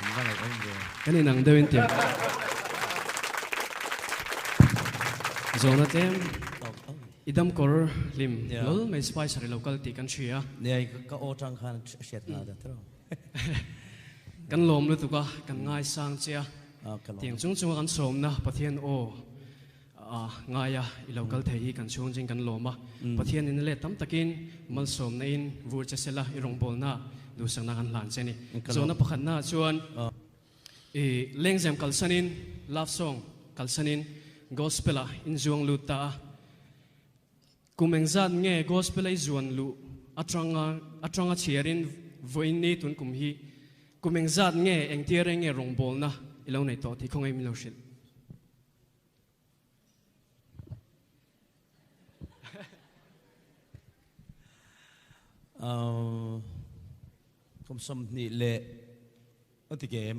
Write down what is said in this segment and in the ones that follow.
In va ngaih awm ve. Kan inang deuh in tia. Zawhna tlem i dam kawr hlim hlawl mai Spicer i lo kal tih kan hria. Nia ka aw tang khan a hriat nghal ta tawh. Kan lawm lutuk a, kan ngaisang che a. Tiang chung chunga kan sawmna Pathian aw a ngaia i lo kal thei hi kan chhung ching kan lawm a. Pathian in let tam takin malsawmna in vur che sela i rawngbawlna duhsakna kan hlan che ni. Zawhna pakhatna chuan i lengzem kalsanin love song kalsanin gospel ah in zuang lut ta a. Kum engzat nge gospel a i zuan luh atanga atanga chhiarin vawiin ni tun kum hi kum engzat nge engtir eng nge rawngbawlna i lo nei tawh tih khawngaih min lo hrilh. Kum 20 leh a ti kem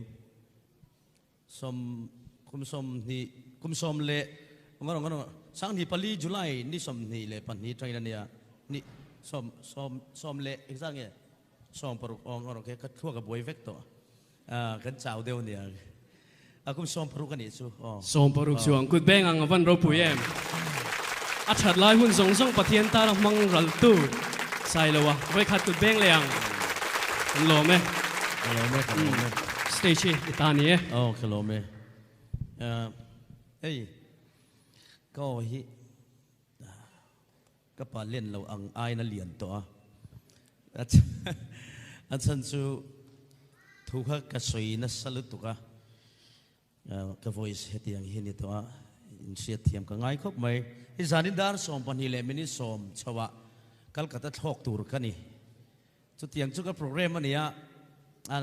som kum 20 kum sawm leh ngawrh ngawrh sanghnih pali July ni 22 tangin ania ni sawm sawm sawm leh engzat nge sawm paruk aw ngawrh ke ka thluak a buai vek tawh Kan chau deuh ania. A kum 60 a nih chu aw. 60 chuang kut beng ang a van ropui em. A that lai hun zawng zawng Pathian tana hmang raltu Sailo a vawikhat kut beng leh ang. Kan lawm e. Ka lawm e, ka lawm e. Stage hi i ta ni e. Aw ka lawm e. Hei ka aw hi ka pa len lo ang aiin a lian tawh a. A chhan chu thu kha ka sawi nasa lutuk a, ka voice hetiang hi a ni tawh a, inhriat thiam ka ngai khawp mai. Hi zanin dar 12 leh minute 10 chhoah Calcutta thlawk tur ka ni. Chutiang chu ka program a ni a, a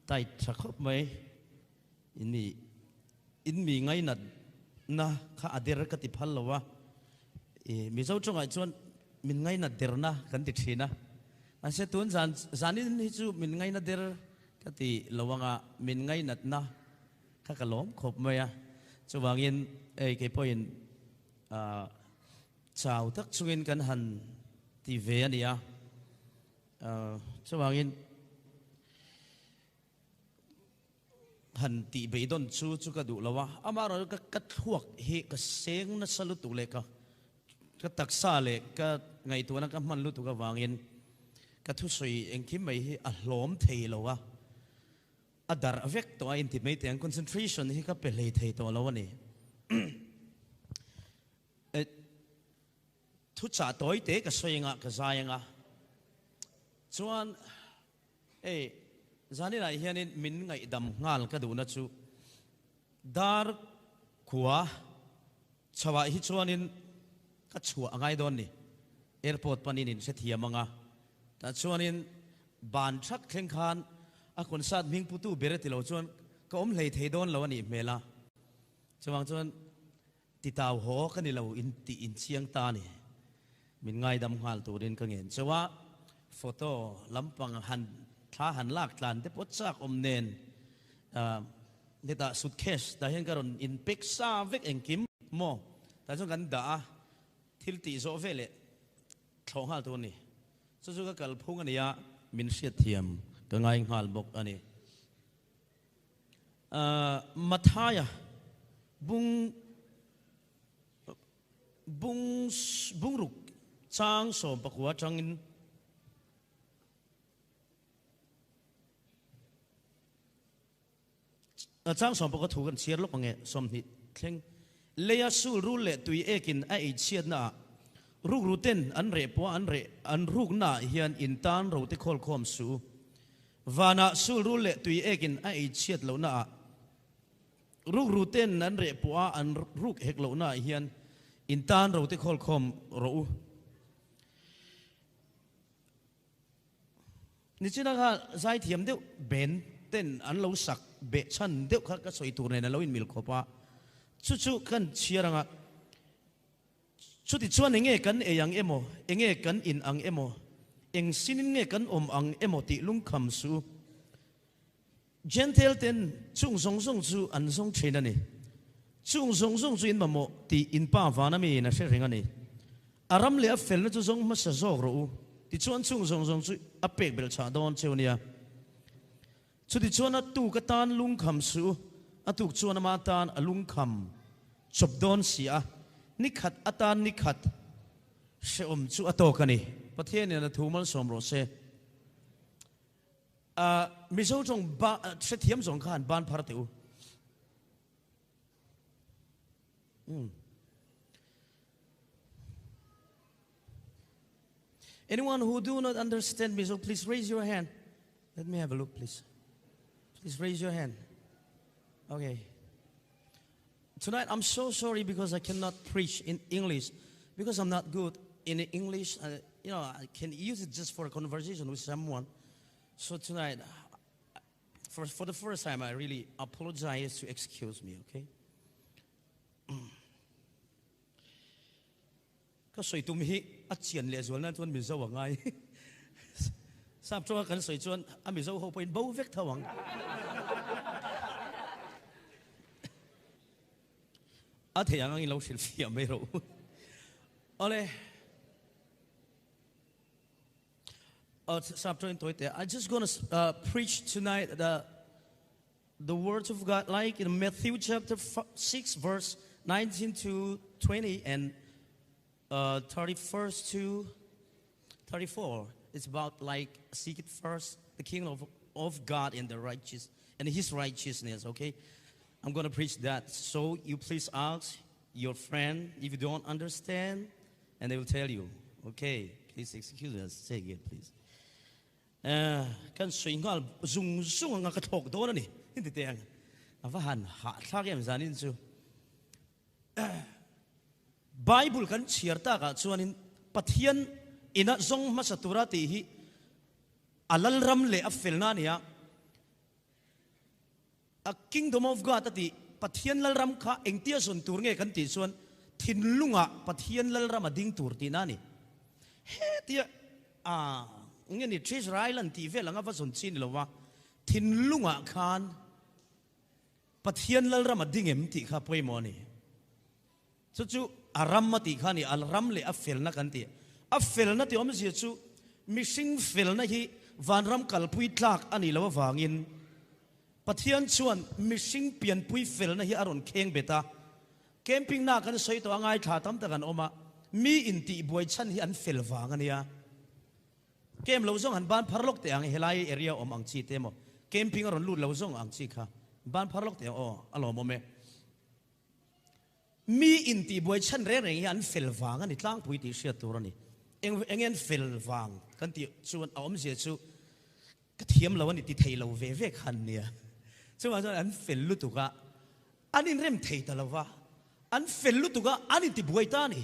tight tha khawp mai. In mi in mi ngainatna kha a der ka ti phal lo a, i Mizo tawngah chuan min ngainat derna kan ti thin a, mahse tun zan zanin hi chu min ngaina der ka ti lo anga min ngainatna kha ka lawm khawp mai a, chuvangin hei kei pawhin ah chau tak chungin kan han ti ve a ni a, ah chuvangin. Han tih beidawn chu chu ka duh lo a, amaherawhchu ka ka thluak hi ka seng nasa lutuk leh ka ka taksa leh ka ngaihtuahna ka hman lutuk avangin ka thusawi engkim mai hi a hlawm thei lo a, a darh vek tawh a inti mai teh ang, concentration hi ka pe hlei thei tawh lo a ni. Thuchah tawi te ka sawi anga ka zai anga chuan Hei, zaninah hianin min ngaihdam nghal ka duhna chu dar khua chhoah hi chuanin ka chhuah a ngai dawn ni. Airport panin in hrethiam ang a, tah chuanin ban thak thleng khan a concert hming putu ber a ti lo chuan ka awm hlei thei dawn lo a nih hmel a. Chuvang chuan Titau haw ka ni lo in tih in chiang ta ni. Min ngaidam nghal turin ka ngen chauh a, photo lampang han thla han lak tlan te pawh chak awm nen hetah suitcase tah hian ka rawn in pack sa vek engkim maw tah chuan kan dah a, thil tih zawh veleh thlawh nghal tur a ni. Chu chu ka kalphung a ni a, min hriatthiam ka ngai nghal bawk a ni. Mathaia bung bung bungruk chang 19 atangin chang 19 thu kan chhiar lawk ange 20 thleng leia sul rul leh tui ekin a ei chhiatna ah rukru ten an reh pawh an reh an rukna ah hian in tan rote khawlkhawm su Vanah sulrul leh tui ekin a ei chhiat lohna ah, rukru ten an reh pawh a an ruk hek lohna ah hian in tan rote khawlkhawm rawh u. Nichina kha zaithiam deuh ben ten an lo sak beh chhan deuh kha ka sawi tur nen a lo inmil khawp a, chu chu kan chhiar anga Chutichuan enge kan ei ang emaw, enge kan in ang emaw, eng sinin nge kan awm ang emaw tih lungkham suh u. Jentail ten chung zawng zawng chu an zawng thin a ni. Chung zawng zawng chu in mamawh tih in Pa vana miin a hre reng a ni. A ram leh a felna chu zawng hmasa zawk rawh u, tichuan chung zawng zawng chu a pek belh chhah dawn cheu nia. Chutichuan a tuk atan lungkham suh u, a tuk chuan ama tan a lungkham chawp dawn si a, ni khat atan ni khat hrehawm chu a tawk a ni. Pathianin a thu malsawm rawh se. Mizo tawng hrethiam zawng kha han ban phar teh u. Anyone who do not understand Mizo, please raise your hand. Let me have a look, please. Please raise your hand. Okay. Tonight, I'm so sorry because I cannot preach in English because I'm not good in English. Uh, you know, I can use it just for a conversation with someone. So tonight, for, for the first time, I really apologize to excuse me, okay? Ka sawi tum hi a chian lehzual nan chuan Mizo a ngai. Sap tawng a kan sawi chuan a Mizo ho pawhin bo vek tho ang. A thei ang angin lo hrilh fiah mai rawh u. Awle. Sap tawngin tawi teh. I just gonna uh, preach tonight the the words of God like in Matthew chapter 6 verse 19 to 20 and uh, 31st to 34. It's about like seek it first the kingdom of, of God and the righteous and his righteousness, okay? I'm going to preach that. So you please ask your friend if you don't understand and they will tell you. Okay, please excuse us. Say again, please. Kan sawi nghal zung zung anga ka thlawk dawn a ni inti teh ang. A va han hahthlak em zanin chu. Bible kan chhiar takah chuanin Pathian ina zawng hmasa tura tih hi a lalram leh a felna a ni a. A Kingdom of God a tih Pathian lalram kha engtia zawn tur nge kan tih chuan thinlungah Pathian lalram a ding tur tihna a ni. Hetia a nge ni Treasure Island tih vel anga va zawn chi ni lova thinlungah khan Pathian lalram a ding em tih kha pawimawh a ni. Chu chu a ram a tih kha a ni, a ram leh a felna kan ti. A felna tih awmzia chu mihring felna hi vanram kalpui tlak a nih loh avangin Pathian chuan mihring pianpui felna hi a rawn kheng bet a. Camping na kan sawi tawh a ngaithla tam tak an awm a, mi intihbuai chhan hi an fel vang a nia. Camp lo zawng han ban phar lawk teh ang, helai area awm ang chi te emaw camping a rawn lut lo zawng ang chi kha ban phar lawk teh ang aw, a lawmawm e. Mi intihbuai chhan reng reng hi an fel vang a ni tlangpui tih hriat tur a ni. Eng enge an fel vang kan tih chuan a awmzia chu ka thiam lo a ni ti thei lo ve ve kha an nia. Chuvang chuan an fel lutuk a, an inrem thei ta lo va, an fel lutuk a, an intibuai ta a ni.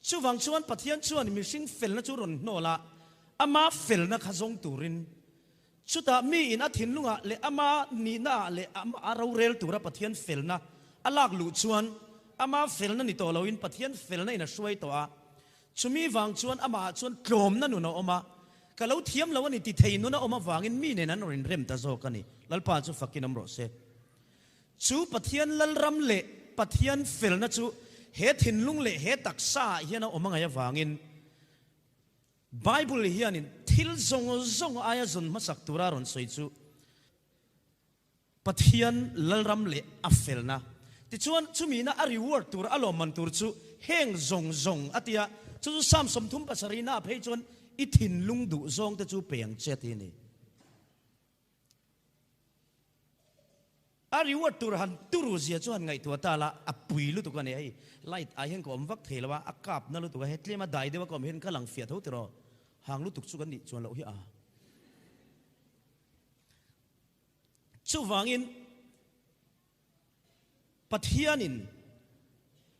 Chuvang chuan Pathian chuan mihring felna chu rawn hnawl a, ama felna kha zawng turin, chutah miin a thinlungah leh ama nihnaah leh a rorel tura Pathian felna a lak luh chuan ama felna ni tawh loin Pathian felna in a hruai tawh a. Chumi vang chuan amahah chuan tlawmna nun a awm a, ka lo thiam lo a ni ti thei nun a awm avangin mi nen an rawn inrem ta zawk a ni. Lalpa chu fakin awm rawh se. Chu Pathian lalram leh Pathian felna chu he thinlung leh he taksa ah hian a awm a ngaih avangin Bible hianin thil zawng zawng aia zawn hmasak tura rawn sawi chu Pathian lalram leh a felna. Tichuan chumina a reward tur a lawmman tur chu heng zawng zawng a ti a, chu chu Psalm 37 na ah phei chuan i thinlung duh zawng te chu pe ang che ti a ni. A reward tur han turu zia chu han ngaihtuah ta la, a pui lutuk a ni. Hei light ah hian ka awm vak thei lo a, a kap na lutuk a, he tlem a dai deuh a ka awm hian ka lang fiah tho tiraw, hang lutuk chu kan nih chuan loh hi a. Chuvangin Pathianin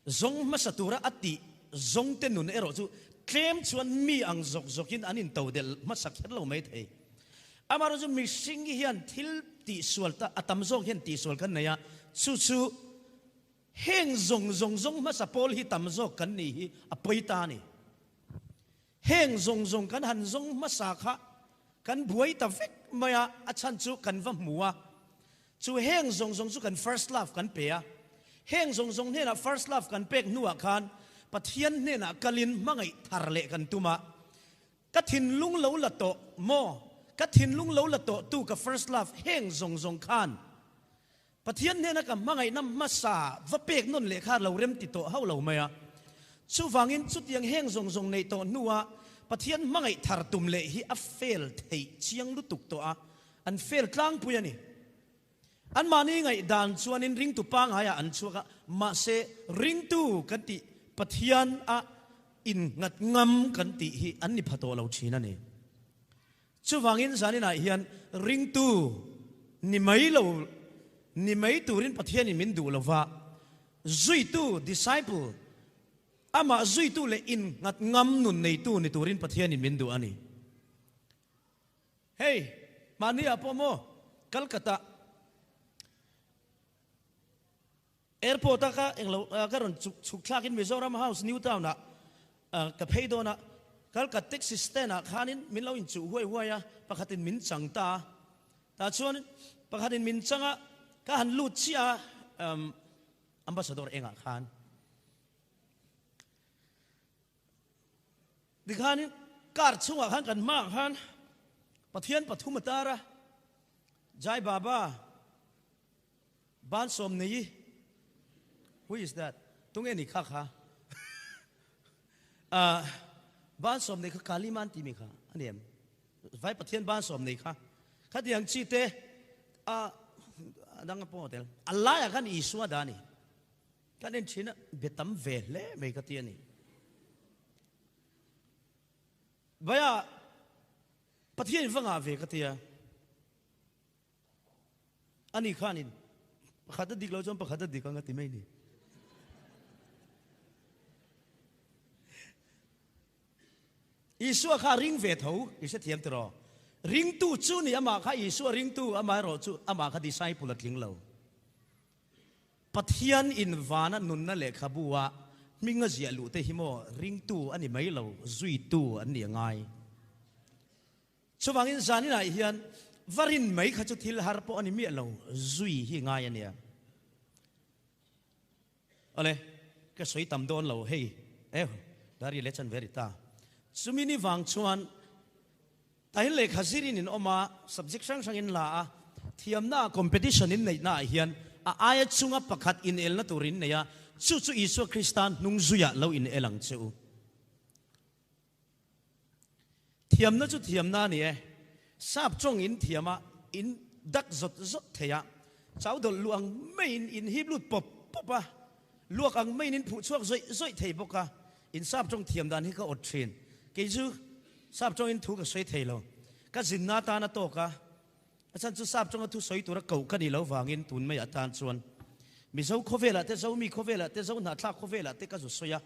zawng hmasa tura a tih zawngte nun erawh chu tlem chuan mi ang zawk zawkin an intodelh hmasa kher lo mai thei. Amaherawhchu mihring hian thil tihsual ta a tam zawk hian tihsual kan nei a, chu chu heng zawng zawng zawng hmasa pawl hi tam zawk kan nih hi a pawi ta a ni. Heng zawng zawng kan han zawng hmasa kha kan buai ta vek mai a, a chhan chu kan va hmu a, Chu heng zawng zawng chu kan first love kan pe a, heng zawng zawng hnenah first love kan pek hnuah khan Pathian hnenah kalin hmangaih thar leh kan tum a, ka thinlung lo la tawh maw? Ka thinlung lo la tawh tu ka first love heng zawng zawng khan Pathian hnena ka hmangaihna hmasa va pek nawn leh kha lo rem ti tawh hauh lo mai a. Chuvangin chutiang heng zawng zawng neih tawh hnua Pathian hmangaih thar tum leh hi a fail theih chiang lutuk tawh a, an fail tlangpui a ni. Anmahni ngaihdan chuanin ringtu pangaiah an chhuak a, mahse ringtu kan tih Pathian a innghat ngam kan tih hi an ni pha tawh lo thin a ni. Chuvangin zaninah hian ringtu ni mai lo ni mai turin Pathianin min duh lova, zuitu, disciple, amah zuitu leh innghat ngam nun neitu ni turin Pathianin min duh a ni. Hei, mahni ah pawh maw Calcutta Airport a ka englo ka rawn chuk chhuk thlak in Mizoram House New Town ah ka phei dawn a, Calcutta taxi stand ah khanin min lo inchuh huai huai a, pakhat in min chang ta a, tah chuan pakhat in min chang a, ka han lut chiah a Ambassador engah khan. Tikhanin car chungah khan kan hmaah khan Pathian pathum a tar a, Jai Baba, Ban Sawmnei, who is that? Tunge ni kha kha? Ah, Ban Sawmnei kha Kali Man timi kha a ni em? Vai Pathian Ban Sawmnei kha. Khatiang chi te a dang a pawh tel. A laiah khan Isua dah a ni. Kan en thin a, be tam ve hle mai ka ti a ni. Vaia Pathian in va ngah ve ka ti a. Ani khanin pakhat a dik lo chuan pakhat a dik ang a ti mai ni. Isua kha ring ve tho, i hrethiam tiraw? Ringtu chu ni amah kha Isua ringtu, amaherawh chu amah kha disciple a tling lo. Pathian in vana nunna lehkhabu a hming a ziah luh te hi maw ringtu a ni mai lo, zuitu an ni a ngai. Chuvangin zaninah hian va rin mai kha chu thil har pawh a ni miah lo, zui hi ngai a nia. Awle, ka sawi tam dawn lo hei, eh, Dari leh chan ve ri ta. Chumi ni vang chuan Tahin lehkha zirin in awm a, subject hrang hrang in la a, thiamna ah competition in neihna ah hian a aia chunga pakhat inelna tur in nei a, chu chu Isua Krista hnung zuiah lo inel ang che u. Thiamna chu thiamna a ni e, sap tawng in thiam a, in dak zawt zawt thei a, chau dawlh luh ang maiin in hip lut pawp pawp a, luak ang maiin in phuh chhuak zawih zawih thei bawk a, In sap tawng thiam dan hi ka awt thin. Kei chu sap tawngin thu ka sawi thei lo. Ka zinna atan a tawk a, a chhan chu sap tawnga thu sawi tura koh ka nih lo vangin tun mai atan chuan Mizo khawvelah te, Zomi khawvelah te, Zohnahthlak khawvelah te ka zu sawi a.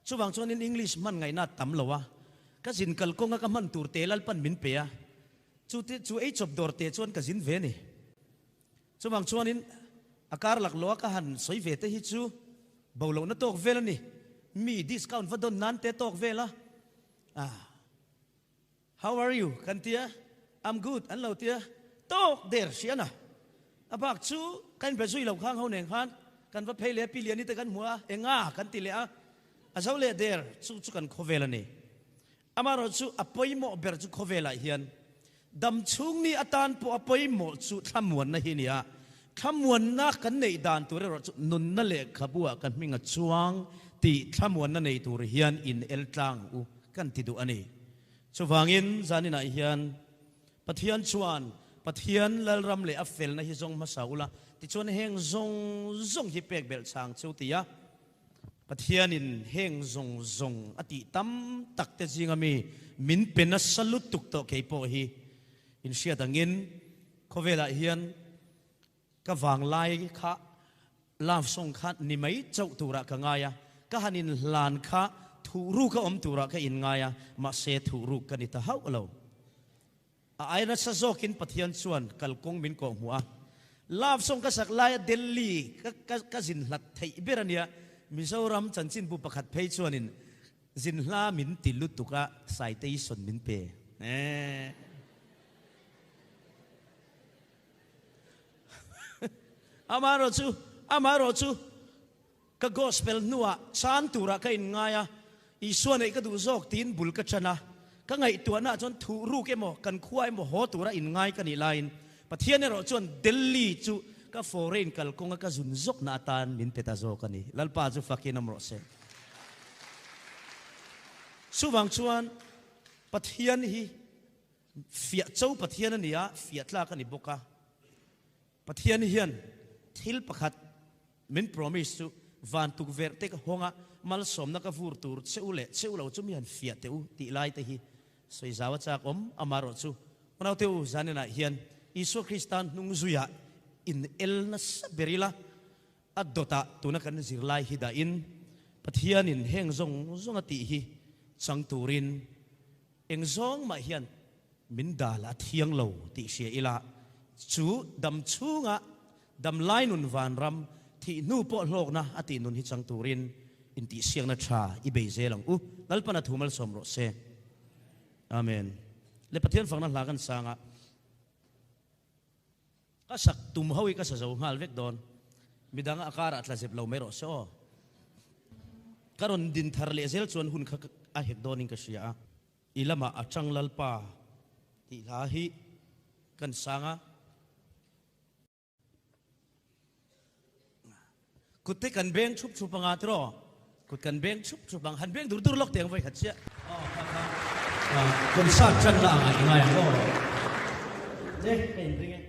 Chuvang chuanin English hman ngaihna a tam lo a, ka zin kalkawnga ka hman tur te Lalpan min pe a, chu te chu ei chawp dawr te chuan ka zin ve a ni. Chuvang chuanin a kar laklawh a ka han sawi ve te hi chu bo lohna tawk vel a ni. Mi discount va dawn nan te tawk vel a, ah how are you kan tia, I'm good an lo tia, tawk der hrian a. A bak chu ka inbe zui lo khang ho nen khan kan va phei leh a, Pi Liani te kan hmu a, enga kan ti leh a, a zo leh der chu chu kan khawvel a ni. Amaherawh chu a pawimawh ber chu khawvelah hian dam chhung ni atan pawh a pawimawh chu thlamuanna hi a ni a. Thlamuanna kan neih dan tur erawh chu nunna lehkhabu ah ka hming a chuang tih thlamuanna nei tur hian in el tlang u kan ti duh a ni. Chuvangin zaninah hian Pathian chuan Pathian Lalram leh a felna hi zawng hmasa ula tichuan heng zawng zawng hi pek belh chang chu ti a. Pathianin heng zawng zawng a tih tam tak te zinga mi min pe nasa lutuk tawh kei pawh hi inhriat angin khawvelah hian ka vanglai kha love song kha ni mai chauh turah ka ngai a, ka han inhlan kha thuhruk a awm turah ka inngai a, mahse thuhruk ka ni ta hauh lo. A ai nasa zawkin Pathian chuan kalkawng min kawh hmuh a. Love song ka sak laia Delhi ka ka ka zin hlat theih ber a nia. Mizoram chanchinbu pakhat phei chuanin zin hla min ti lutuk a citation min pe. Eeh. Amaherawh chu, amaherawh chu ka gospel hnuah chan turah ka inngai a, Isua neih ka duh zawk tiin bul ka chan a. Ka ngaihtuahna ah chuan thuh ruk emaw, kan khua emaw haw tura inngai ka nih laiin Pathian erawh chuan Delhi chu ka foreign kalkawnga ka zun zawkna atan min pe ta zawk a ni. Lalpa chu fakin awm rawh se. Chuvang chuan Pathian hi fiah cho Pathian a ni a, fiah tlak a ni bawk a. Pathian hian thil pakhat min promise chu van tukverh te ka hawng a, malsawmna ka vur tur che u leh che u lo chu mi han fiah teh u tih lai te hi sawi zau a chak awm. Amaherawh chu unaute u zaninah hian Isua Kristan hnung zuiah in el nasa ber ila, a dawtah tuna kan zirlai hi dahin Pathianin heng zawng zawng a tih hi chang turin Eng zawng mah hian min dal a thiang lo tih hria ila, chu dam chhunga dam lai nun vanram thih hnu pawh hlawkna a tih nun hi chang turin intihsiakna tha i bei zel ang u. Lalpan a thu malsawm rawh se. Amen. Le Pathian fakna hla kan sang a. Ka sak tum ho hi ka sa zo nghal vek dawn. Midang a karah tla zep lo mai rawh se aw. Ka rawn din thar leh zel chuan hun kha a hek dawnin ka hria a. I lamah a chang Lalpa tih hla hi kan sang a. Kut te kan beng chhup chhup anga tiraw? Kut kan beng chhup chhup ang. Han beng dur dur lawk teh ang vawi khat chiah. Aw kha kha concert tan na anga i ngai ang aw. Le ka inring e.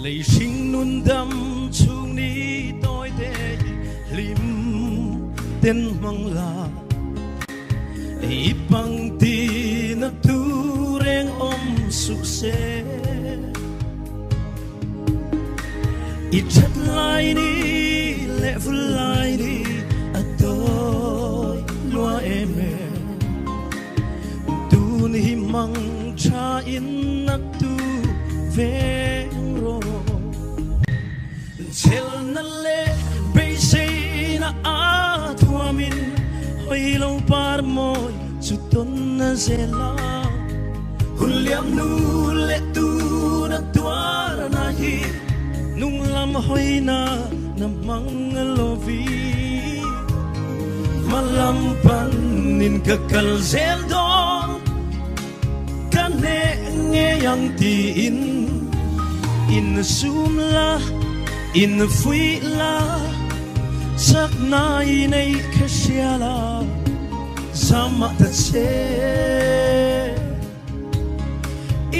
Lei hring nun dam chhung ni tawi te hi hlim ten hmang la I pang ti na tu reng awm suh se I that lai ni leh vul lai ni a tawi lua em em Tun hi mang tha in nak tu veng rawh Chel na leh beisei na a thuamin Hawi lo par mawi chu tawn na zel a Hun liam nu leh tun a tuar na hi Nung lam hawi na na mang lovi Hmalam panin ka kal zel dawn Ka hneh ngei ang tiin In sum la, in fuih la Chakna i nei kha hria la Zam ah ta che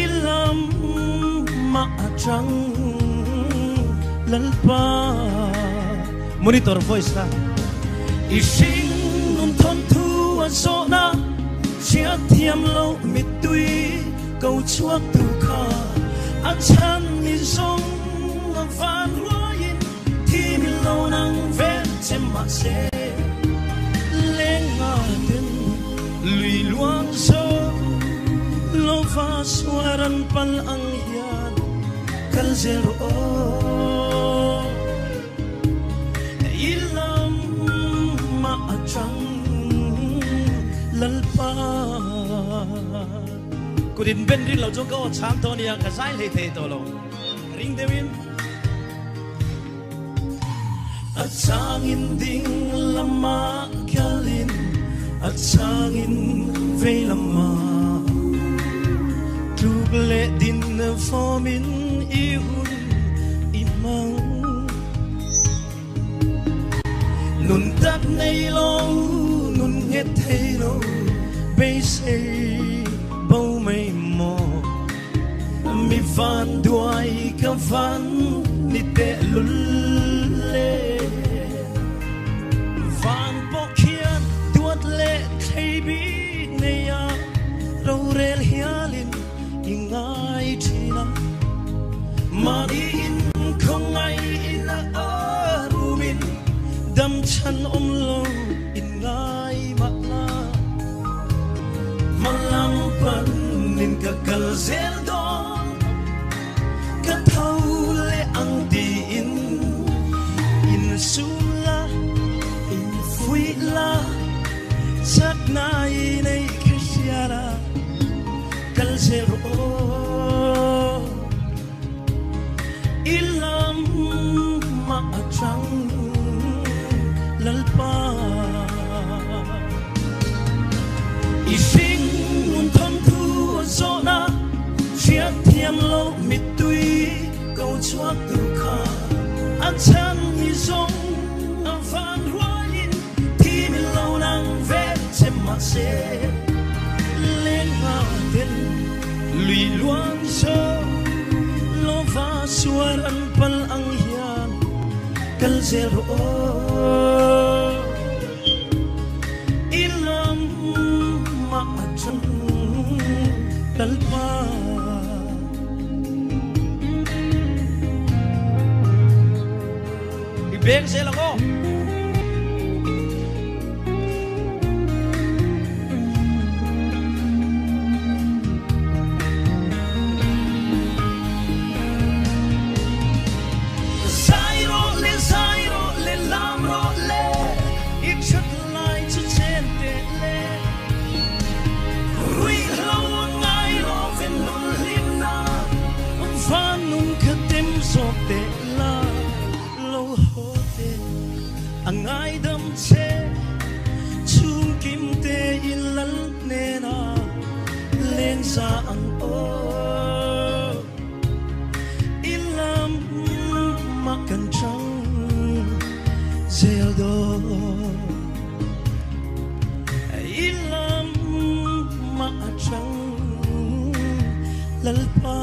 I lam mah atang Lalpa Monitor voice kha I hring nun thawn thu a zawhna Hriat thiam loh mittui ko chhuak tu kha A chhan mi zawng a van ruaiin Thi mi lo nang vel che mahse Lenga ten Lui luang zo lova suar an pal ang hian kal zel rawh aw. I lam mah atang Lalpa. Kut in ben rin lo chuan ka aw chhang tawh ania, ka zai hlei thei tawh lo. Ring deuhin. A changin ding lama kalin, a changin vei lama tluk leh din fawmin i hun i hmang. Nun tak nei lo, nun nghet thei lo, beisei bo mai maw. Mi van duai ka van ni teh lul le. Van pawh khian duat leh thlei bik nei a, rorel hialin i ngai thin a. Mahni in khawngaih a arumin dam chhan awm lo in ngai mah la. Hmalam panin ka kal zel dawn, ka tho leh ang tiin insum la, in zel rawh aw. I lam mah a chang Lalpa. I hring nun thawmthu a zawhna hriat thiam loh mittui ko chhuak tur kha a chhan hi zawng a van rualin thi min lo nang ve che mahse leng nghal ten lui luang zo lova suar an pal ang hian kal zel rawh aw. I lam mah a chang Lalpa. I beng zel ang aw. Zai rawh le, zai rawh le, lam rawh le, i that lai chu chen teh le. Ruihhlo a ngai lo ve nun hlimna, van nun kha tem zawk teh la, lo haw teh a ngaidam che, chhungkim te i lal hnena lengza ang aw. I lam mah kan chang zel dawn. I lam mah a chang Lalpa.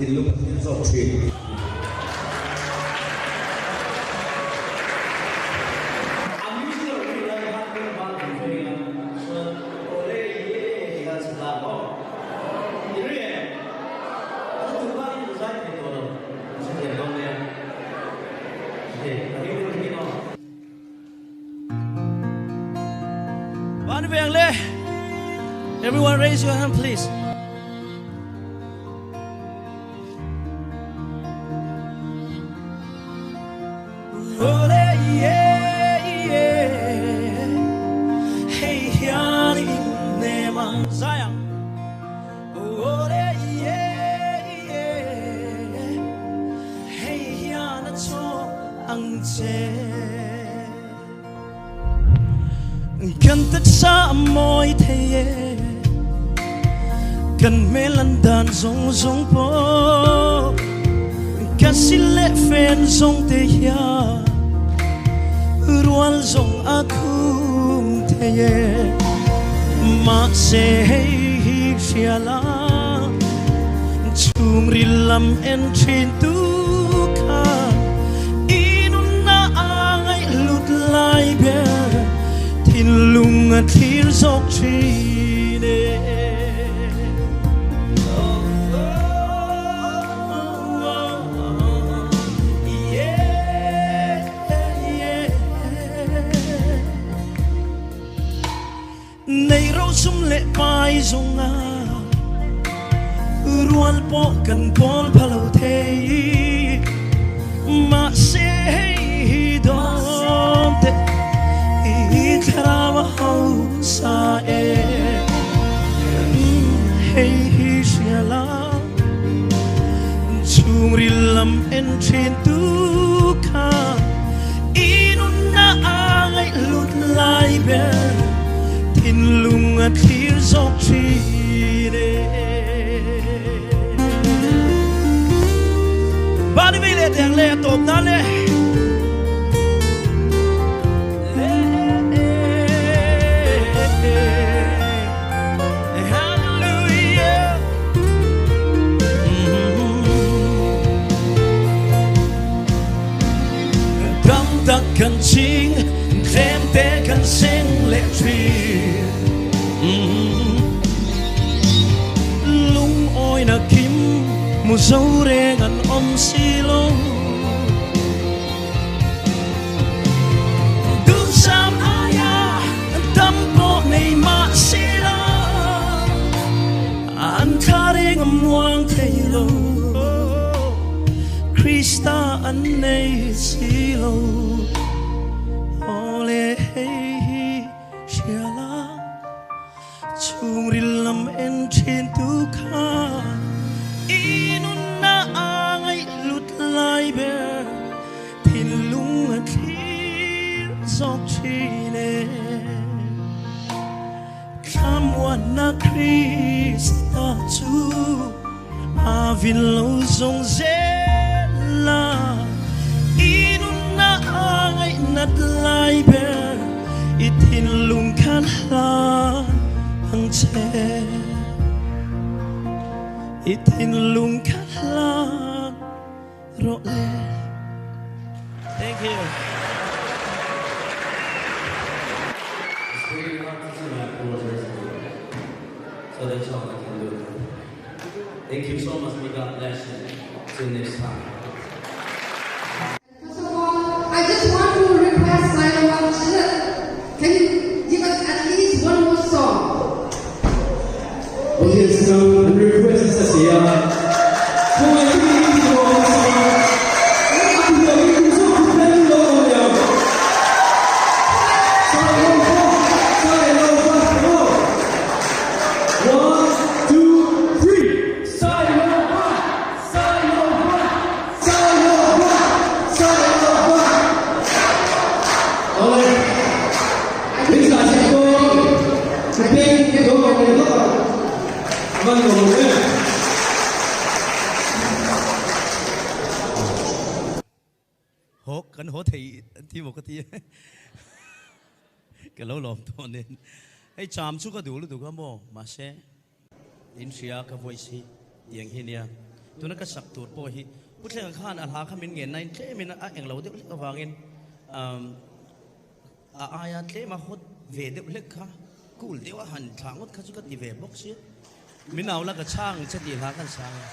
Thinlung a thil zawk thin. A music lo nih lai khan kan ban kan hre ila chuan awle ye ti khan sa ta maw? I ri em? A tu khan in zai thei tawh lo, in hre thiam dawn nia. Van veng le. Everyone raise your hand please. Ole yeah yeah. Hei hian in nem ang zai ang. Ole yeah yeah. Hei hian a chawk ang che. Kan taksa a mawi thei e, kan hmel an dan zawng zawng pawh ka sil leh fen zawng te hian rual zawng a khum thei e. Mahse hei hi hria la, chhungril lam en thin tu kha i nunna a ngaihlut lai ber thinlung a thlir zawk thin e. Nei ro sum leh pai zawnga rual pawh kan pawl pha lo thei. Mahse hei hi dawn teh i thlarau a hausa e. Hei hi hria la chhungril lam en thin tu kha i nunna a ngaihlut lai ber thinlung a thlir zawk thin e. Bani vei leh teh ang le a tawp nan le. Hallelujah. Tam tak kan ching, tlem te kan seng leh thin. Lungawina kim mu zo reng an awm si lo. Duhsam aia tam pawh. an nei si lo. Aw le hei hi hria la, chhungril lam en thin tu kha i nunna a ngaihhlut lai ber thinlung a thlir zawk thin e. Thlamuanna Krista chu a vin lo zawng zel a, i nunna a ngaihnat lai ber i thinlung khan hlan ang che. I thinlung khan hlan rawh le. Thank you. It's really hard to see my apologies. So that's all I can do. Thank you so much. May God bless you. See you next time. First of all, I just want to request Sailova, can you give us at least one more song? Okay, so request sa siya. Kung ay pinili ko ang song, ang gawin ko sa kutan lo niya. Sailova, Sailova, go. One, two, three. Sailova, Sailova, Sailova, Sailova. Okay. Bisa ko. Sabihin ko, ko, Aman ko mo Haw kan haw thei an ti maw ka ti ka lo lawm tawh nen hei cham chu ka duh lutuk a maw mahse in hria ka voice hi tiang hi nia tuna ka sak tur pawh hi Pu Thlenga khan a hla kha min ngen nain tlemin a englo deuh hlek avangin a aia tlema hawt ve deuh hlek kha cool deuh a han thlah ngawt kha chu ka ti ve bawk sia min au la ka chhang che tih hla khan sang a.